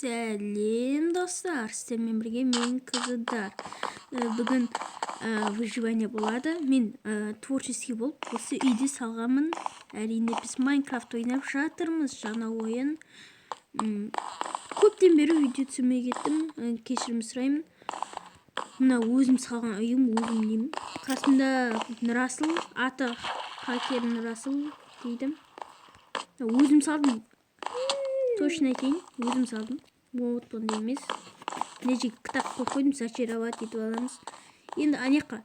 Сәлем, достар! Сіздермен бірге мен, Қызыдар. Бүгін выживание болады. Мен творческий болып осы үйде салғанмын. Әрине, біз Майнкрафт ойнап жатырмыз, жаңа ойын. Көптен бері видео түсірмей кеттім, кешірім сұраймын. Мына өзім салған үйім, өзім нем. Қасымда Нұрасыл, аты Хакер Нұрасыл дейді. Өзім салдым, точно айтайын, өзім салдым. Вот, ондай емес. Мына жерге кітап қойып қойдым, зачаровать етіп аламыз. Енді ана жаққа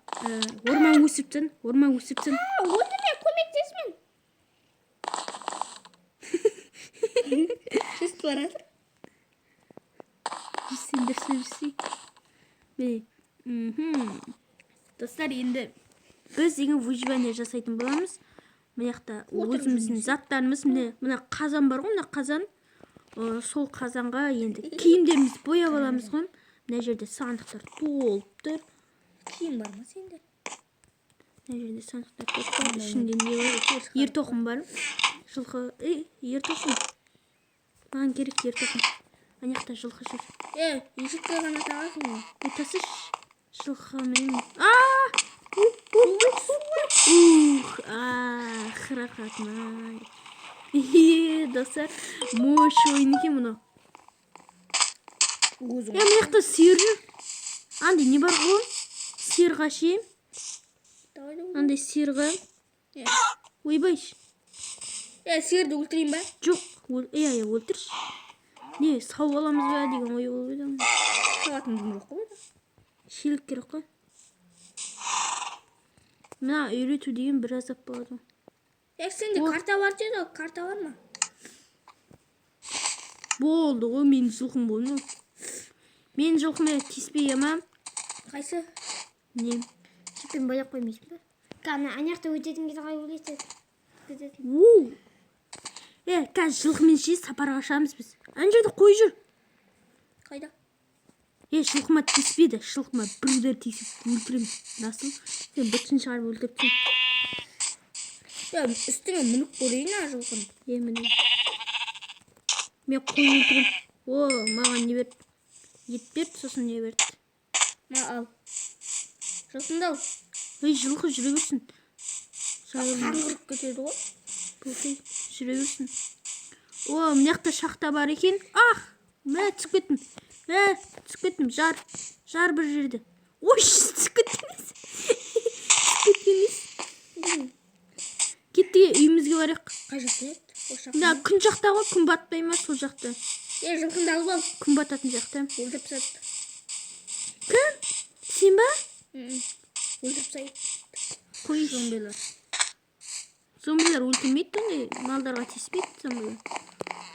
орман өсіріп тастадым, орман өсіріп тастадым. Өлтірме, көмектес мен. Жүзіп бара жатыр. Жүрсең, дұрыс жүрсей. Міне. Достар, енді біз деген выживание жасайтын боламыз. Мына жақта Отырып. өзіміздің заттарымыз, міне, мына қазан бар ғой, мына қазан. Сол қазанға енді киімдерімізді бояп аламыз ғой. Мына жерде сандықтар толып тұр. Киім бар ма сенде? Мына жерде сандықтар толып тұр. Ішінде не бар? Ер тоқым бар. Жылқы, ей, ер тоқым. Маған керек ер тоқым. Ана жақта жылқы жүр. Е, есікке ғана тағасың ғой. Ей, тасташы. Жылқымен. А! Ух, ах, рахат. Е, достар, мощь ойын екен мынау. Өзің. Е, мына жақта сиыр жүр. Андай не бар ғой? Сиырға ше? Давай, давай. Андай сиырға. Е, Ойбай. е, сиырды өлтірейін ба? Жоқ, иә, иә, өлтірші. Не, сауып аламыз ба деген ой болып еді. Сауатын дым жоқ қой. Шелек керек қой. Мына үйрету деген бір азап болады ғой. Е, сенде карта бар деді ғой, карта бар ма? Болды ғой, менің жылқым ғой мынау. Менің жылқыма тиіспей ма? Қайсы? Не? Жіппен байлап қоймайсың ба? Ана ана жақта өтетін кезде қалай ойлайсың? Өткізетін. У. Е, қазір жылқымен ше сапарға шығамыз біз. Ана жерде қой жүр. Қайда? Е, жылқыма тиіспеді. Жылқыма бір удар тиісіп өлтіремін. Расыл, сен бытшын шығарып өлтіріп тастайын. Е, үстіңе мініп көрейін ана жылқыны. Е, міне. Мен қой өлтіремін. О, маған не берді? Ет берді, сосын не берді? Ма, ал. Жылқыңды ал. Ей, жылқы жүре берсін. Жайылма. Қаңғырып кетеді ғой. Окей, жүре берсін. О, мына жақта шахта бар екен. Ах, мә, түсіп кеттім. Мә, түсіп кеттім. Жар, жар бір жерде. Ой, түсіп кеткен емес. Түсіп кеткен емес. Кеттік, үйімізге барайық. Қай жақта еді? Осы жақта. Мына күн жақта ғой, күн батпай ма сол жақта. Е, жылқыңды алып ал. Күн бататын жақта. Өлтіріп тастады. Кім? Сен ба? Өлтіріп тастайды. Қой. Зомбилар. Зомбилар өлтірмейді ондай, малдарға тиіспейді зомбилар.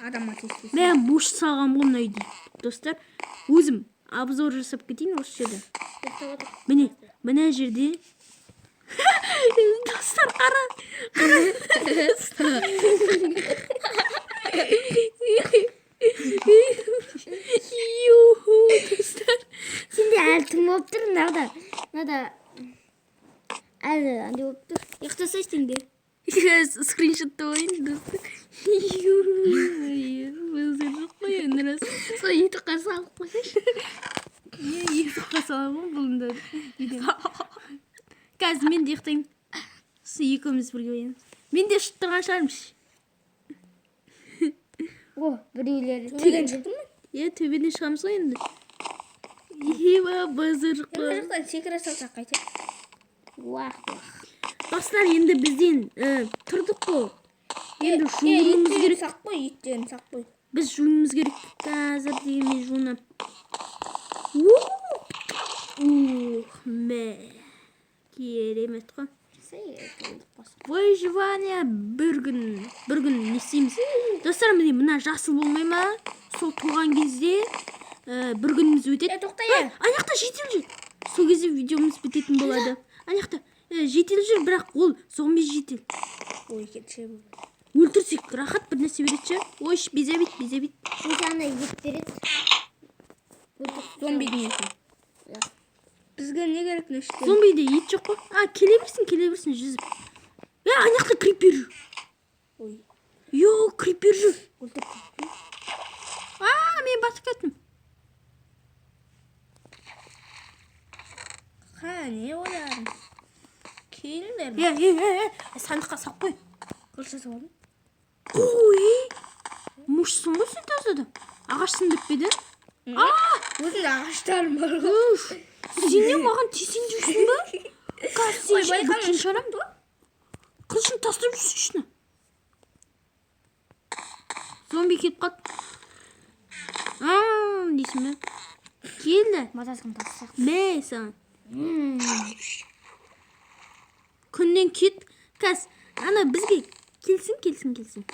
Адамға тиіспейді. Мә, мощь салғанмын ғой мына үйді. Достар, өзім обзор жасап кетейін осы жерде. Ұйықтап отыр. Міне, мына жерде. Достар, қара. Қара. Юху, достар. Сенде әлі түн болып тұр, мынада. Мынада әлі андай болып тұр. Ұйықтасайшы сенде. Скриншотты қояйын, достар. Өзі жоқ қой енді, рас. Сол ютубқа салып қойсайшы. Не, ютубқа саламын ғой бұны да. Қазір мен де ұйықтаймын. Сосын екеуміз бірге оянамыз. Мен де ұшып тұрған шығармын. О, біреулері. Төбеден жүрдің ме? Иә, төбеден шығамыз ғой енді. Еба, базар Мына қой. жақтан секіре салсақ қайтеді? Уах, уах. Достар, енді бізден тұрдық қой. Енді жуынуымыз еттерін керек. сақ қой, еттерін сақ қой. Біз жуынуымыз керек. Қазір деген мен жуынамын. Ух, мә. Керемет қой. Выживание бір күн, бір күн не істейміз? Достар, міне, мына жасыл болмай ма? Сол туған кезде бір күніміз өтеді. Е, тоқта, е. Ана жақта житель жүр. Сол кезде видеомыз бітетін болады. Ана жақта житель жүр, бірақ ол зомби житель. Ой, кетші. Өлтірсек, рахат бір нәрсе береді ше. Ой, без обид, без обид. Өзі ана ет береді. Зомбидің етін. Иә. Бізге не керек мына іште? Зомбиде ет жоқ қой. А, келе берсін, келе берсін жүзіп. Е, ана жақта крипер жүр. Ой, Йо, крипер жүр. өлтіріп. А, мен Батып кеттім. Қане ойларың? Келіңдер. Е, е, е, е, сандыққа салып қой. Қылыш жасап алдым. Қой. Мушсың ғой сен таза да. Ағаш сындырып па едің? А! Өзімде ағаштарым бар ғой. Уф! Сен не маған тисін жүрсің ба? Қазір сен Ой, үшін байқамай бытшын шығарамын. Қылышын тастап жүрсің ішіне. Зомби келіп қалды. А, дейсің бе? Келді. Матасқын тастақ. Мә саған. Күннен кет. Қазір ана бізге келсін, келсін, келсін.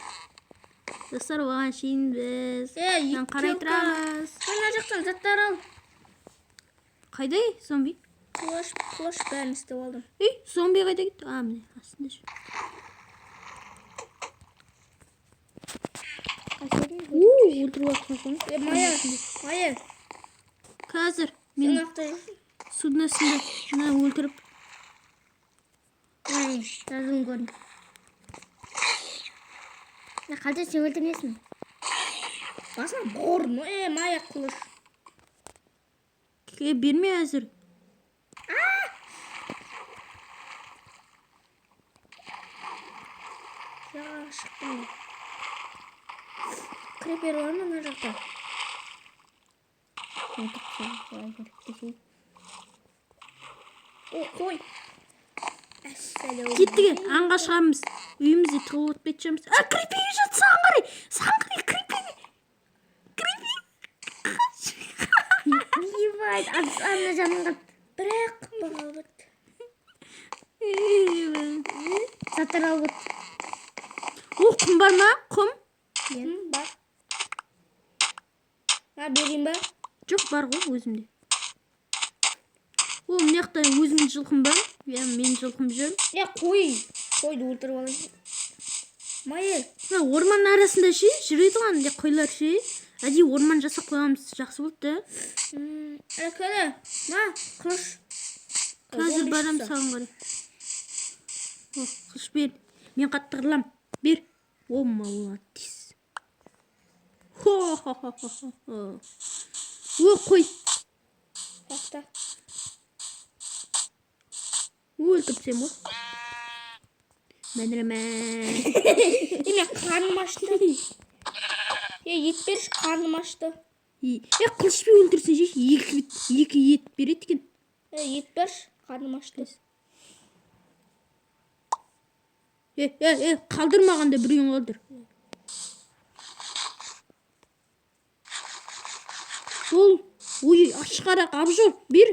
Достар, оған шейін біз Е, мынаны қарай тұрамыз. Ана жақтан заттар ал. Қайда ей, зомби? Қылыш, қылыш бәрін істеп алдым. Ей, зомби қайда кетті? А, міне, астында жүр. Уу, өлтіріп жатқан соң. Е, Майя, Майя, Қазір сен мен ақта жүрсің. судың астында мына өлтіріп. Міне, жазуын көрдім. Мына қалжа сен өлтірмесін. Басына бұрын. Е, Майя, қылыш. Е, берме әзір. Жағаға шықтым. Крипер бар ма мына жақта? О, қой. Әссәләу. Кеттік, аңға шығамыз. Үйімізде тығылып отпай жатамыз. А, крипер жатыр, саған қарай. Саған қарай, крипер. Крипер. Ебать, ана жаным қалды. Бірақ бағалады. Заттар алып кетті. О, құм бар ма? Құм? Бар. А, берейін ба? Жоқ, бар ғой өзімде. О, мына жақта өзімнің жылқым бар. Иә, менің жылқым жүр. Е, қой. Қойды өлтіріп алайын. Майя, Мына орманның арасында ше, жүреді ғой андай қойлар ше. Әдейі орман жасап қойғанымыз жақсы болды да. Әкелі, ма, қылыш. Қазір Зомби барам шықса. саған қарай. О, қылыш бер. Мен қатты қырылам. Бер. О, молодец. Хо-хо-хо-хо-хо. О, қой. Тоқта. Өлтіріп тастаймын ғой. Мәнірәмә. Е, мен қарным ашты. Е, ет берші, қарным ашты. Е, қылышпен өлтірсең ше, екі ет береді екен. Е, ет берші, қарным ашты. Е, е, е, қалдырмағанда біреуін қалдыр. Ол, ой, ашқарақ, абжор, бер.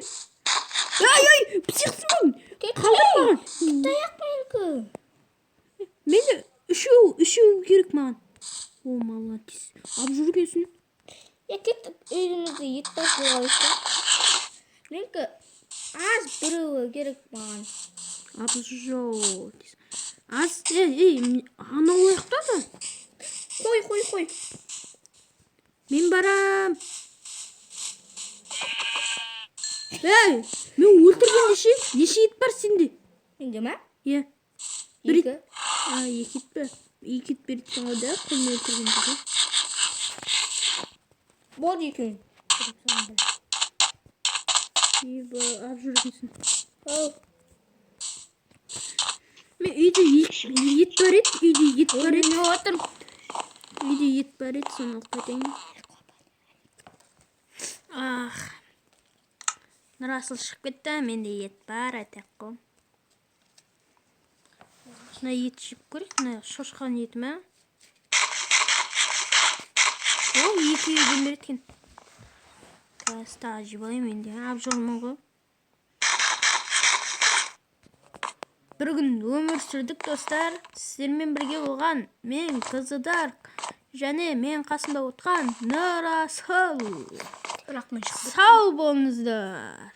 Ай, ай, психсың ба? Қалдырмаған. Таяқ менікі. Мені үшеу керек маған. О, молодец. Абжор екенсің. Е, кеттік, үйімізде ет бар болғайшы. Менікі аз біреуі керек маған. Абжор. Аз, е, е, анау аяқта да. Қой, қой, қой. Мен барам. Ей, мен өлтіргенде ше, неше ет бар сенде? Менде ма? Иә. Бір Екі. А, екі ет пе? Екі ет береді екен ғой да, қолмен өлтіргенде де. Болды екеуін. Еба, алып жүр екенсің. Ау, Мен үйде ет бар еді, үйде ет бар еді. не отырмын. Үйде ет бар еді, соны алып қайтайын. Ах. Нұрасыл шығып кетті, менде ет бар, айтайық қой. Мына ет жеп көрейік, мына шошқаның еті ме? О, екі үйден береді екен. Қазір тағы жеп алайын мен де, абжормын ғой. Бір күн өмір сүрдік, достар. Сіздермен бірге болған мен Кызыдарк және мен қасымда отырған Нұрасыл. Бірақ мен шықтым. Сау болыңыздар.